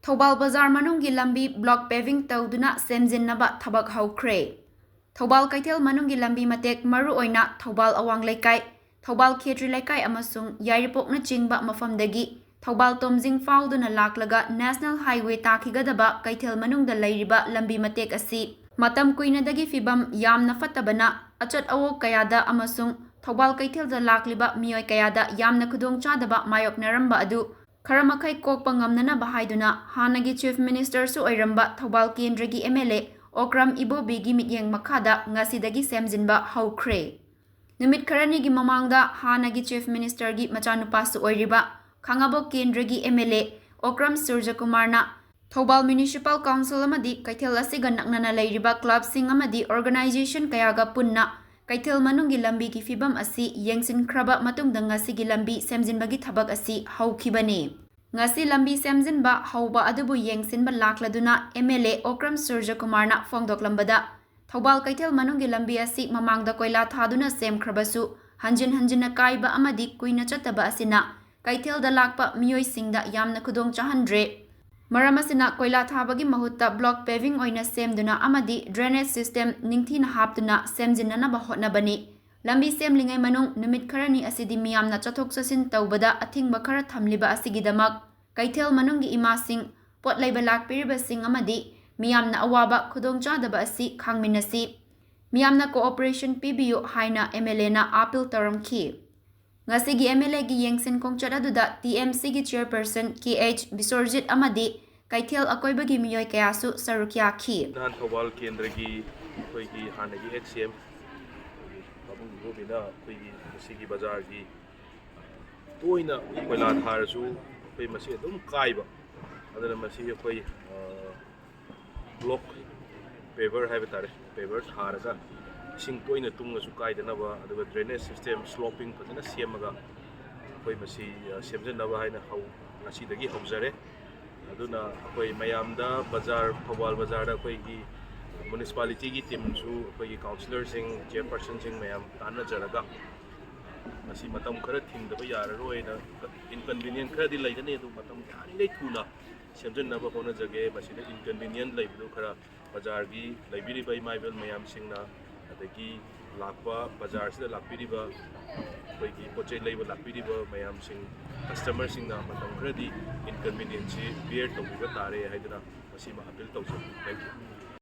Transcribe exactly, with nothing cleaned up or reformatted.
ꯊꯧꯕꯥꯜ ꯕꯖꯥꯔ ꯃꯅꯨꯡꯒꯤ ꯂꯝꯕꯤ block paving ꯇꯧꯗꯨꯅ ꯁꯦꯝꯖꯤꯟꯅꯕ ꯊꯕꯛ ꯍꯧꯈ꯭ꯔꯦ꯫ ꯊꯧꯕꯥꯜ ꯀꯩꯊꯦꯜ ꯃꯅꯨꯡꯒꯤ ꯂꯝꯕꯤ ꯃꯇꯦꯛ, ꯃꯔꯨꯑꯣꯏꯅ ꯊꯧꯕꯥꯜ ꯑꯋꯥꯡ ꯂꯩꯀꯥꯏ, ꯊꯧꯕꯥꯜ ꯈꯦꯇ꯭ꯔꯤ ꯂꯩꯀꯥꯏ ꯑꯃꯁꯨꯡ ꯌꯥꯏꯔꯤꯄꯣꯛꯅꯆꯤꯡꯕ ꯃꯐꯝꯗꯒꯤ ꯊꯧꯕꯥꯜ ꯇꯣꯝꯖꯤꯡ ꯐꯥꯎꯗꯨꯅ ꯂꯥꯛꯂꯒ National Highway ꯇꯥꯈꯤꯒꯗꯕ ꯀꯩꯊꯦꯜ ꯃꯅꯨꯡꯗ ꯂꯩꯔꯤꯕ ꯂꯝꯕꯤ ꯃꯇꯦꯛ ꯑꯁꯤ ꯃꯇꯝ ꯀꯨꯏꯅꯗꯒꯤ ꯐꯤꯕꯝ ꯌꯥꯝꯅ ꯐꯠꯇꯕꯅ ꯑꯆꯠ ꯑꯋꯣꯛ ꯀꯌꯥꯗ ꯑꯃꯁꯨꯡ ꯊꯧꯕꯥꯜ ꯀꯩꯊꯦꯜꯗ ꯂꯥꯛꯂꯤꯕ ꯃꯤꯑꯣꯏ ꯀꯌꯥꯗ ꯌꯥꯝꯅ ꯈꯨꯗꯣꯡꯆꯥꯗꯕ ꯃꯥꯌꯣꯛꯅꯔꯝꯕ ꯑꯗꯨ ꯈꯔ ꯃꯈꯩ ꯀꯣꯛꯄ ꯉꯝꯅꯅꯕ ꯍꯥꯏꯗꯨꯅ ꯍꯥꯟꯅꯒꯤ Chief Ministerꯁꯨ ꯑꯣꯏꯔꯝꯕ ꯊꯧꯕꯥꯜ ꯀꯦꯟꯗ꯭ꯔꯒꯤ MLA ꯑꯣꯀ꯭ꯔꯝ ꯏꯕꯣꯕꯤꯒꯤ ꯃꯤꯠꯌꯦꯡ ꯃꯈꯥꯗ ꯉꯁꯤꯗꯒꯤ ꯁꯦꯝꯖꯤꯟꯕ ꯍꯧꯈ꯭ꯔꯦ꯫ ꯅꯨꯃꯤꯠ ꯈꯔꯅꯤꯒꯤ ꯃꯃꯥꯡꯗ ꯍꯥꯟꯅꯒꯤ Chief Ministerꯒꯤ ꯃꯆꯥꯅꯨꯄꯥꯁꯨ ꯑꯣꯏꯔꯤꯕ ꯈꯥꯉꯕꯣꯛ ꯀꯦꯟꯗ꯭ꯔꯒꯤ MLA Okram ꯁꯨꯔꯖꯀꯨꯃꯥꯔꯅ Thoubal Municipal Council ꯑꯃꯗꯤ ꯀꯩꯊꯦꯜ ꯑꯁꯤꯒ ꯅꯛꯅꯅ ꯂꯩꯔꯤꯕ clubꯁꯤꯡ ꯑꯃꯗꯤ organization ꯀꯌꯥꯒ ꯄꯨꯟꯅ ꯀꯩꯊꯦꯜ ꯃꯅꯨꯡꯒꯤ ꯂꯝꯕꯤꯒꯤ ꯐꯤꯕꯝ ꯑꯁꯤ ꯌꯦꯡꯁꯤꯟꯈ꯭ꯔꯕ ꯃꯇꯨꯡꯗ ꯉꯁꯤꯒꯤ ꯂꯝꯕꯤ ꯁꯦꯝꯖꯤꯟꯕꯒꯤ ꯊꯕꯛ ꯑꯁꯤ ꯍꯧꯈꯤꯕꯅꯤ꯫ ꯉꯁꯤ ꯂꯝꯕꯤ ꯁꯦꯝꯖꯤꯟꯕ ꯍꯧꯕ ꯑꯗꯨꯕꯨ ꯌꯦꯡꯁꯤꯟꯕ ꯂꯥꯛꯂꯗꯨꯅ MLA ꯑꯣꯀ꯭ꯔꯝ ꯁꯨꯔꯖꯀꯨꯃꯥꯔꯅ ꯐꯣꯡꯗꯣꯛꯂꯝꯕꯗ, ꯊꯧꯕꯥꯜ ꯀꯩꯊꯦꯜ ꯃꯅꯨꯡꯒꯤ ꯂꯝꯕꯤ ꯑꯁꯤ ꯃꯃꯥꯡꯗ ꯀꯣꯏꯂꯥ ꯊꯥꯗꯨꯅ ꯁꯦꯝꯈ꯭ꯔꯕꯁꯨ, ꯍꯟꯖꯤꯟ ꯍꯟꯖꯤꯟꯅ ꯀꯥꯏꯕ ꯑꯃꯗꯤ ꯀꯨꯏꯅ ꯆꯠꯇꯕ ꯑꯁꯤꯅ ꯀꯩꯊꯦꯜꯗ ꯂꯥꯛꯄ ꯃꯤꯑꯣꯏꯁꯤꯡꯗ ꯌꯥꯝꯅ ꯈꯨꯗꯣꯡ ꯆꯥꯍꯟꯗ꯭ꯔꯦ꯫ ꯃꯔꯝ ꯑꯁꯤꯅ ꯀꯣꯏꯂꯥ ꯊꯥꯕꯒꯤ ꯃꯍꯨꯠꯇ block paving ꯑꯣꯏꯅ ꯁꯦꯝꯗꯨꯅ ꯑꯃꯗꯤ drainage system ꯅꯤꯡꯊꯤꯅ ꯍꯥꯞꯇꯨꯅ ꯁꯦꯝꯖꯤꯟꯅꯅꯕ ꯍꯣꯠꯅꯕꯅꯤ꯫ ꯂꯝꯕꯤ ꯁꯦꯝꯂꯤꯉꯩ ꯃꯅꯨꯡ ꯅꯨꯃꯤꯠ ꯈꯔꯅꯤ ꯑꯁꯤꯗꯤ ꯃꯤꯌꯥꯝꯅ ꯆꯠꯊꯣꯛ ꯆꯠꯁꯤꯟ ꯇꯧꯕꯗ ꯑꯊꯤꯡꯕ ꯈꯔ ꯊꯝꯂꯤꯕ ꯑꯁꯤꯒꯤꯗꯃꯛ ꯀꯩꯊꯦꯜ ꯃꯅꯨꯡꯒꯤ ꯏꯃꯥꯁꯤꯡ, ꯄꯣꯠ ꯂꯩꯕ ꯂꯥꯛꯄꯤꯔꯤꯕꯁꯤꯡ ꯑꯃꯗꯤ ꯃꯤꯌꯥꯝꯅ ꯑꯋꯥꯕ ꯈꯨꯗꯣꯡꯆꯥꯗꯕ ꯑꯁꯤ ꯈꯥꯡꯃꯤꯟꯅꯁꯤ꯫ ꯃꯤꯌꯥꯝꯅ cooperation ꯄꯤꯕꯤꯌꯨ ꯍꯥꯏꯅ MLAꯅ appeal ꯇꯧꯔꯝꯈꯤ꯫ ꯉꯁꯤꯒꯤ MLAꯒꯤ ꯌꯦꯡꯁꯤꯟ ꯈꯣꯡꯆꯠ ꯑꯗꯨꯗ TMCꯒꯤ chairperson KH ꯕꯤꯁ꯭ꯋꯔꯖꯤꯠ ꯑꯃꯗꯤ ꯀꯩꯊꯦꯜ ꯑꯀꯣꯏꯕꯒꯤ ꯃꯤꯑꯣꯏ ꯀꯌꯥꯁꯨ ꯁꯔꯨꯛ ꯌꯥꯈꯤ꯫ ꯅꯍꯥꯟ ꯊꯧꯕꯥꯜ ꯀꯦꯟꯗ꯭ꯔꯒꯤ ꯑꯩꯈꯣꯏꯒꯤ ꯍꯥꯟꯅꯒꯤ ex CM ꯄꯥꯕꯨꯡ ꯏꯕꯣꯕꯤꯅ ꯑꯩꯈꯣꯏꯒꯤ ꯃꯁꯤꯒꯤ ꯕꯖꯥꯔꯒꯤ ꯇꯣꯏꯅ ꯀꯣꯏꯂꯥ ꯊꯥꯔꯁꯨ ꯑꯩꯈꯣꯏ ꯃꯁꯤ ꯑꯗꯨꯝ ꯀꯥꯏꯕ, ꯑꯗꯨꯅ ꯃꯁꯤ ꯑꯩꯈꯣꯏ block paver ꯍꯥꯏꯕ ꯇꯥꯔꯦ, paver ꯊꯥꯔꯒ ꯏꯁꯤꯡ ꯇꯣꯏꯅ ꯇꯨꯡꯉꯁꯨ ꯀꯥꯏꯗꯅꯕ, ꯑꯗꯨꯒ drainage system sloping ꯐꯖꯅ ꯁꯦꯝꯃꯒ ꯑꯩꯈꯣꯏ ꯃꯁꯤ ꯁꯦꯝꯖꯟꯅꯕ ꯍꯥꯏꯅ ꯍꯧ ꯉꯁꯤꯗꯒꯤ ꯍꯧꯖꯔꯦ꯫ ꯑꯗꯨꯅ ꯑꯩꯈꯣꯏ ꯃꯌꯥꯝꯗ ꯕꯖꯥꯔ, ꯊꯧꯕꯥꯜ ꯕꯖꯥꯔꯗ ꯑꯩꯈꯣꯏꯒꯤ municipalityꯒꯤ teamꯁꯨ, ꯑꯩꯈꯣꯏꯒꯤ councillorꯁꯤꯡ, chairpersonꯁꯤꯡ ꯃꯌꯥꯝ ꯇꯥꯟꯅꯖꯔꯒ ꯃꯁꯤ ꯃꯇꯝ ꯈꯔ ꯊꯤꯡꯗꯕ ꯌꯥꯔꯔꯣꯏꯅ, inconvenience ꯈꯔꯗꯤ ꯂꯩꯒꯅꯤ, ꯑꯗꯨ ꯃꯇꯝ ꯌꯥꯔꯤꯉꯩ ꯊꯨꯅ ꯁꯦꯝꯖꯤꯟꯅꯕ ꯍꯣꯠꯅꯖꯒꯦ꯫ ꯃꯁꯤꯗ ꯏꯟꯀꯟꯚꯤꯅꯤꯌꯦꯟ ꯂꯩꯕꯗꯨ ꯈꯔ ꯕꯖꯥꯔꯒꯤ ꯂꯩꯕꯤꯔꯤꯕ ꯏꯃꯥ ꯏꯕꯦꯜ ꯃꯌꯥꯝꯁꯤꯡꯅ, ꯑꯗꯒꯤ ꯂꯥꯛꯄ, ꯕꯖꯥꯔꯁꯤꯗ ꯂꯥꯛꯄꯤꯔꯤꯕ ꯑꯩꯈꯣꯏꯒꯤ ꯄꯣꯠ ꯆꯩ ꯂꯩꯕ ꯂꯥꯛꯄꯤꯔꯤꯕ ꯃꯌꯥꯝꯁꯤꯡ, ꯀꯁꯇꯃꯔꯁꯤꯡꯅ ꯃꯇꯝ ꯈꯔꯗꯤ ꯏꯟꯀꯟꯚꯤꯅꯤꯌꯦꯟꯁꯁꯤ ꯕꯤꯌꯔ ꯇꯧꯕꯤꯕ ꯇꯥꯔꯦ ꯍꯥꯏꯗꯨꯅ ꯃꯁꯤꯃ ꯑꯄꯤꯜ ꯇꯧꯖꯩ꯫ Thank you꯫